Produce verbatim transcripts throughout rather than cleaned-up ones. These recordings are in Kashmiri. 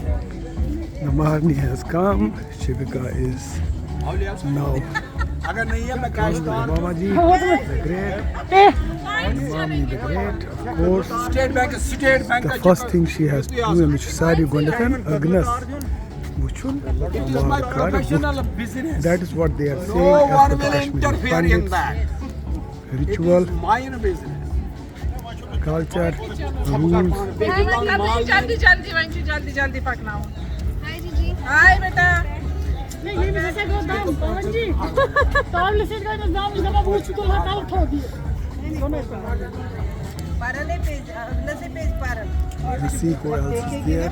The Maharani has come. Shivika is now. Baba ji, the great. Maharani the great, of course. The first thing she has to do, أمِس چھُ ساروی گۄڈٕنٮ۪تھ أگنَس وٕچھُن، وارٕ کارٕ وُچھ. That is what they are saying as per the Kashmiri Pandits. Ritual, culture, rules. جلدی جلدی وۄنۍ چھُ جلدی جلدی پکناوُن. ہاے بیٹا. نہیں، ییٚمِس ہسا گوٚو دم، پون جی۔ ٹاولہِ سۭتۍ گوٚو أمِس دم، یہِ دپان، بہٕ چھُس تُلان تَلہٕ تھوٚد یہِ۔ پران ہے پیج، اگلس ہے پیج پران. You see who else is there.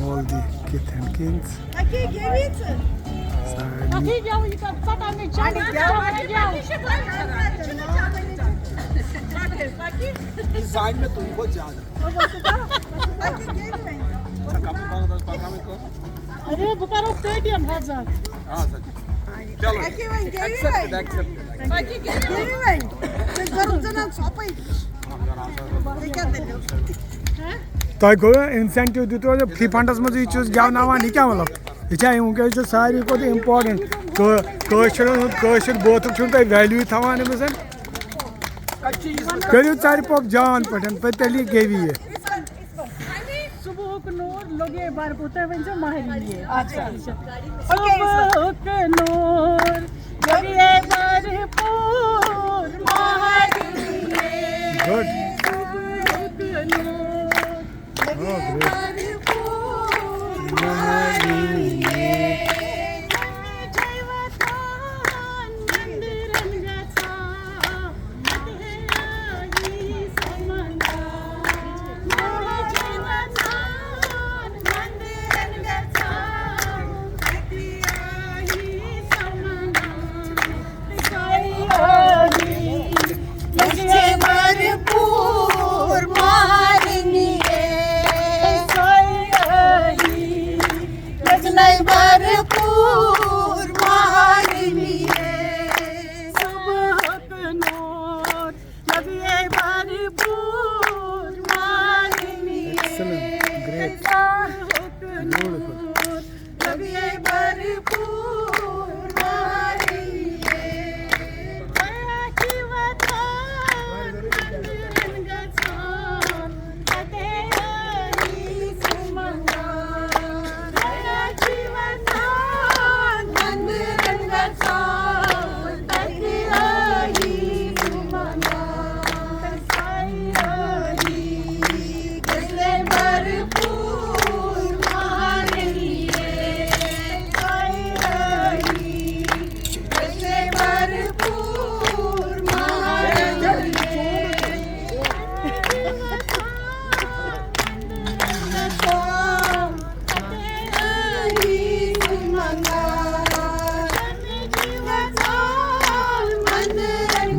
All the kith and kins. اکی گیوی ژٕ؟ سارنٕے. اکی گیوی، یہِ کَتھ ژَٹان مےٚ چاے، اکی ژَٹان مےٚ گیوی۔ گیوی۔ یہِ زانہِ مےٚ تُہۍ کھۄتہٕ زیادٕ. اکی گیوی وۄنۍ۔ ژےٚ کَمٕے پَہَن ٲس پَکناوٕنۍ کٲم؟ اَدٕ بہٕ کَرو پے ٹی ایم حظ اَتھ۔ آ سا۔ چلو۔ اکی وۄنۍ گیوی وۄنۍ۔ Accepted, accepted. اکی گیوی وۄنۍ۔ ژےٚ کوٚرُتھ زَن اَتھ ژھۄپٕے۔ یہِ کیٛاہ دٔلیٖل؟ تۄہہِ گوٚو incentive دیُت، تۄہہِ free fund منٛز یہِ چھُس گٮ۪وناوان، یہِ کیٛاہ مطلب؟ یہِ چھا، یہِ وٕنکیٚس چھُ ساروی کھۄتہٕ important۔ کٲ-، کٲشرٮ۪ن ہُنٛد، کٲشِر بٲتُک چھُنہٕ تۄہہِ value تھاوان أمِس۔ کٔرِو ژَرِ پوٚپ جان پٲٹھۍ، پَتہٕ تیٚلہِ گیوی یہِ۔ صبحُک نور لوٚگے بھرپوٗر، تُہۍ ؤنۍ زیو مہرِنہِ۔ اچھا۔ صبحُک نور لوٚگے بھرپوٗر مہرِنہِ۔ Good۔ صبحُک نور لوٚگے بھرپوٗر مہرِنہِ۔ بھرپوٗر مہرِنہِ۔ بھرپوٗر مہرِنہِ۔ صبحُک نور لوٚگے بھرپوٗر مہرِنہِ۔ Excellent, great, beautiful. لوٚگے بھرپوٗر مہرِنہِ۔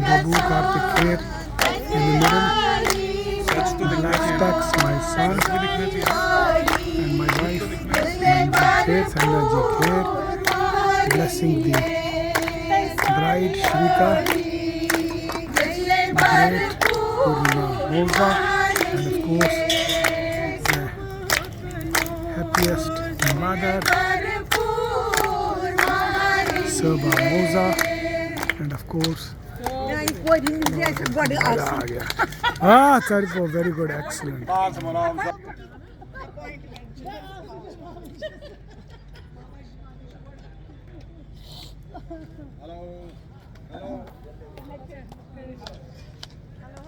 Babu Karthik Kher in the middle. Relax, that's my son and my wife, Sanjay Kher, Sanjay Ji Kher, blessing the bride Shrika, the great Purnima Oza, and of course the happiest mother, Serba Moza, and of course, میانہِ کورِ ہٕنٛدۍ گژھِ گۄڈٕ آسٕنۍ۔ آ، ژَرِ پوٚپ، very good, excellent.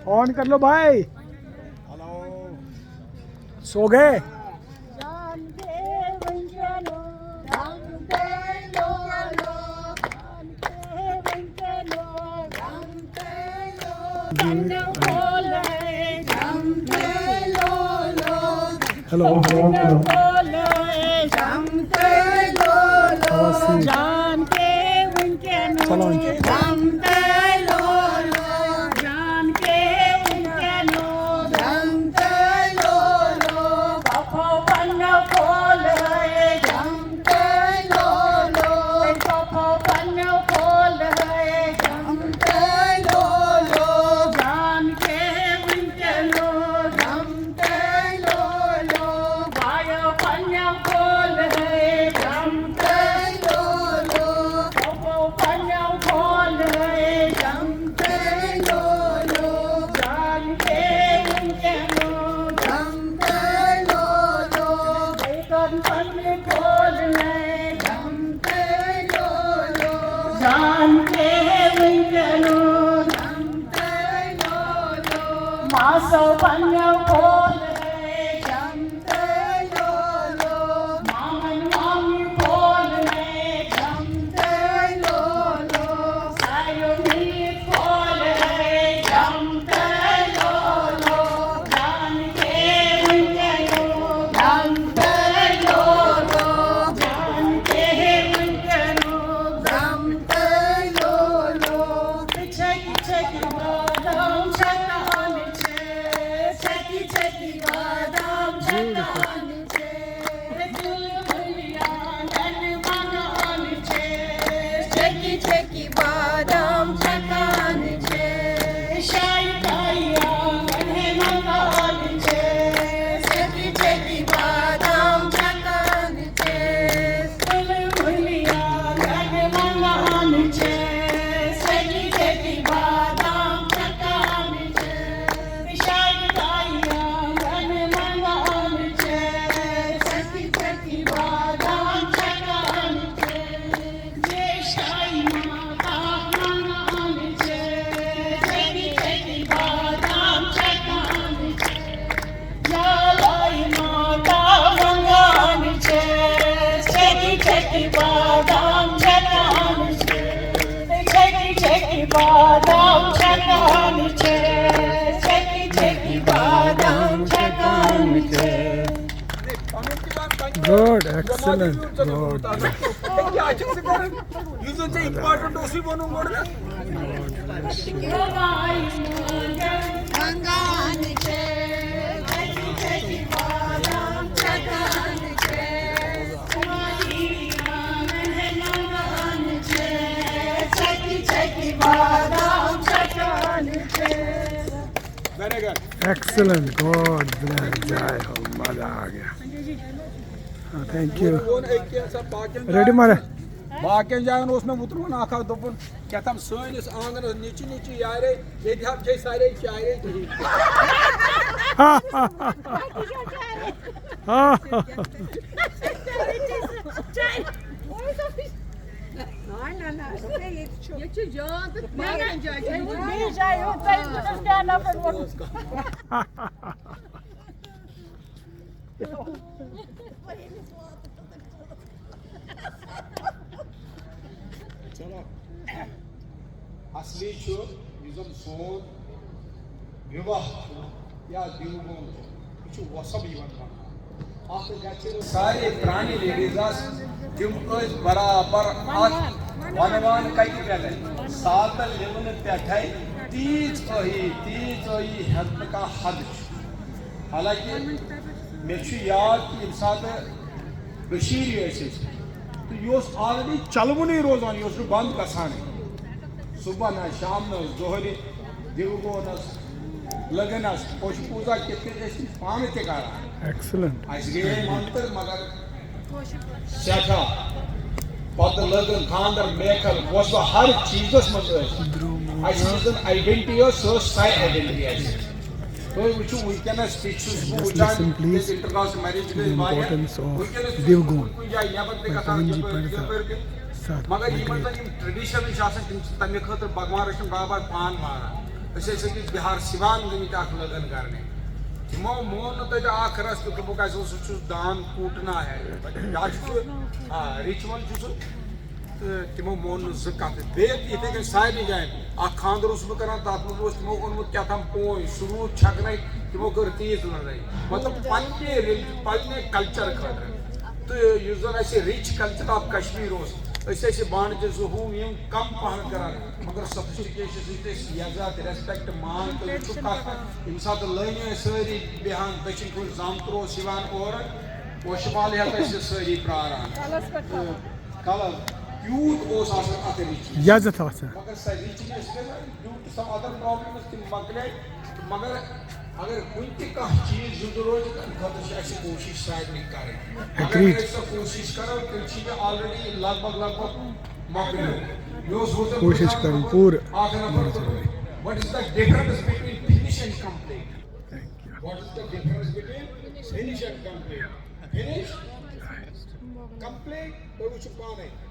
On کر لو بھائی۔ سو گئے۔ Hello. How was he? چلان چھُ۔ پنٛنٮ۪و کھول ہے جم تہٕ لولو۔ پوپو پنٛنٮ۪و کھول ہے جم تہٕ لولو۔ جان کے وٕنکٮ۪نو جم تہٕ لولو۔ بیٚیہِ کَن پنٛنہِ کھول ہے جم تہٕ لولو۔ جان کے وٕنکٮ۪نو جم تہٕ لولو۔ ماسو پنٛنٮ۪و کھول ہے جم تہٕ لولو۔ مامن مامی کھول ہے جم تہٕ لولو۔ سایو میٖر کھول ہے جم تہٕ لولو۔ جان کے وٕنکٮ۪نو جم تہٕ لولو۔ جان کے وٕنکٮ۪نو جم تہٕ لولو۔ چھکی چھکی بادام چھکان چھِ، چھکی چھکی بادام چھکان چھِ۔ تُلمُلۍ آنٛگن منٛگان چھِ، چھکی چھکی بادام چھکان چھِ۔ شاہی تائی آنٛگن منٛگان چھِ، چھکی چھکی بادام چھکان چھِ۔ تُلمُلۍ آنٛگن منٛگان چھِ، چھکی چھکی بادام چھکان چھِ۔ شاہی تائی آنٛگن منٛگان چھِ، چھکی چھکی بادام چھکان چھِ۔ جیشتائی ماتا منٛگان چھِ، چھکی چھکی بادام چھکان چھِ۔ جالائی ماتا منٛگان چھِ، چھکی چھکی بادام چھکان چھِ۔ چھکی چھکی بادام چھکان چھِ، چھکی چھکی بادام چھکان چھِ۔ Good, excellent, good. یُس زَن ژےٚ important اوسُے وَنُن گۄڈٕ مےٚ۔ Very good. Excellent, good, بہترین جاے ہو، مزہ آ گیا۔ ہاں، thank you۔ ووٚن أکۍ کیٛاہ سا باقین ریڈی جاین؟ مارا؟ باقین جاین اوس مےٚ وُترمُت اکھ اکھ، دوٚپُن کیٛاہ تام سٲنِس آنگنس نِچہِ نِچہِ یارے، ییٚتہِ حظ چھے سارے چارے کِہیٖنۍ۔ ییٚتہِ چھُ جان تہٕ باقین جاین چھُ بیٚیِس جایہِ ہُنٛد تۄہہِ وُنیُس کیٛاہ نفر ووٚنمُت۔ چلو۔ اصلی چھُ یُس زن سون وِواہ چھُ یا دیوگون چھُ، یہِ چھُ وۄسب یِوان وننہٕ۔ اتھ گژھِ سارے پرانہِ لیڈیز آسہٕ، تِم ٲسۍ برابر اتھ ونوان کتہِ پٮ۪ٹھے، ساتہٕ لِونہٕ پٮ۪ٹھے تیٖژ ٲہی، تیٖژ ٲہی ہٮ۪نہٕ کانٛہہ حد چھُ۔ حالانکہ مےٚ چھُ یاد کہِ ییٚمہِ ساتہٕ کٔشیٖرِ ٲسۍ أسۍ، تہٕ یہِ اوس already چلوُنٕے روزان، یہِ اوس نہٕ بنٛد گژھانٕے۔ صُبحن آسہِ، شامنہٕ ٲس، دۄہلہِ، دِوگونس، لگنس، پوشہٕ پوٗزا کِتھ کٔنۍ ٲسۍ تِم پانہٕ تہِ کران۔ Excellent. اَسہِ گٔیے منتر، مگر سٮ۪ٹھاہ۔ پتہٕ لٔگٕن خانٛدر محفل، وۄسبہٕ ہر چیٖزس منٛز ٲسۍ۔ اَسہِ یُس زن identity ٲس، سۄ ٲس سۄے identity اَسہِ۔ تُہۍ وٕچھِو، وٕنکیٚنَس تہِ چھُس بہٕ Just وٕچھان، listen, please, ییٚلہِ international marriage to the گٔے واریاہ، importance of وٕنکیٚنَس چھُ دیوگون۔ کُنہِ جایہِ نٮ۪بر تہِ گژھان، یَپٲرۍ تہِ، یَپٲرۍ تہِ۔ Sanskrit. مگر یِمن زَن یِم tradition چھِ آسان، تِم چھِ تَمہِ خٲطرٕ بھگوان رَچھُن بابا پان ماران۔ أسۍ ٲسۍ أکِس بِہار سِوان گٔمٕتۍ اَکھ لَگَن کَرنہِ۔ تِمو مون نہٕ تَتہِ ٲخرَس تہِ، دوٚپُکھ، اَسہِ اوس، سُہ چھُ دان کوٗٹنا ہے۔ یا چھُ سُہ، آ، ritual چھُ سُہ۔ تہٕ تِمو مون نہٕ زٕ کَتھٕ۔ بیٚیہِ یِتھَے کٔنۍ سارنٕے جایَن اَکھ خانٛدَر اوسُس بہٕ کَران، تَتھ منٛز اوس تِمو اوٚنمُت کیٛاہ تام پوش، سُہ روٗد چھَکنَے، تِمو کٔر تیٖژ لڑٲے۔ مطلب، پنٛنہِ رِل-، پنٛنہِ culture خٲطرٕ۔ تہٕ یُس زَن اَسہِ rich culture of Kashmir اوس، أسۍ ٲسۍ یہِ بانہٕ تہِ زٕ ہُم یِم کَم پَہَن کَران، مگر sophistication سۭتۍ ٲسۍ عزت، respect، مان تہٕ وٕچھِو کَتھ، ییٚمہِ ساتہٕ لٲنہِ ٲسۍ سٲری بیٚہان، دٔچھِنۍ کُن زامتُر اوس یِوان اورٕ، پوشہٕ مالہٕ ہٮ۪تھ ٲسۍ سٲری پرٛاران۔ تہٕ کلر یوٗت اوس آسان اَتھ richness۔ یزتھ آسان۔ مگر سۄ richness گٔے due to some other problems، تِم مۄکلے۔ مگر اگر کُنہِ تہِ کانٛہہ چیٖز زِندٕ روزِ، تَمہِ خٲطرٕ چھِ اَسہِ کوٗشِش سارنٕے کَرٕنۍ۔ اگر Agreed. أسۍ سۄ کوٗشِش کَرو، تیٚلہِ چھِ یہِ already لگ بگ، لگ بگ مۄکلیو۔ مےٚ اوس ووتمُت کوٗشِش کَرٕنۍ پوٗرٕ۔ اَکھ نفر کوٚرمُت۔ What is the difference between finish and complete? Thank you. What is the difference between finish and complete? Finish, complete، تُہۍ وٕچھِو پانَے۔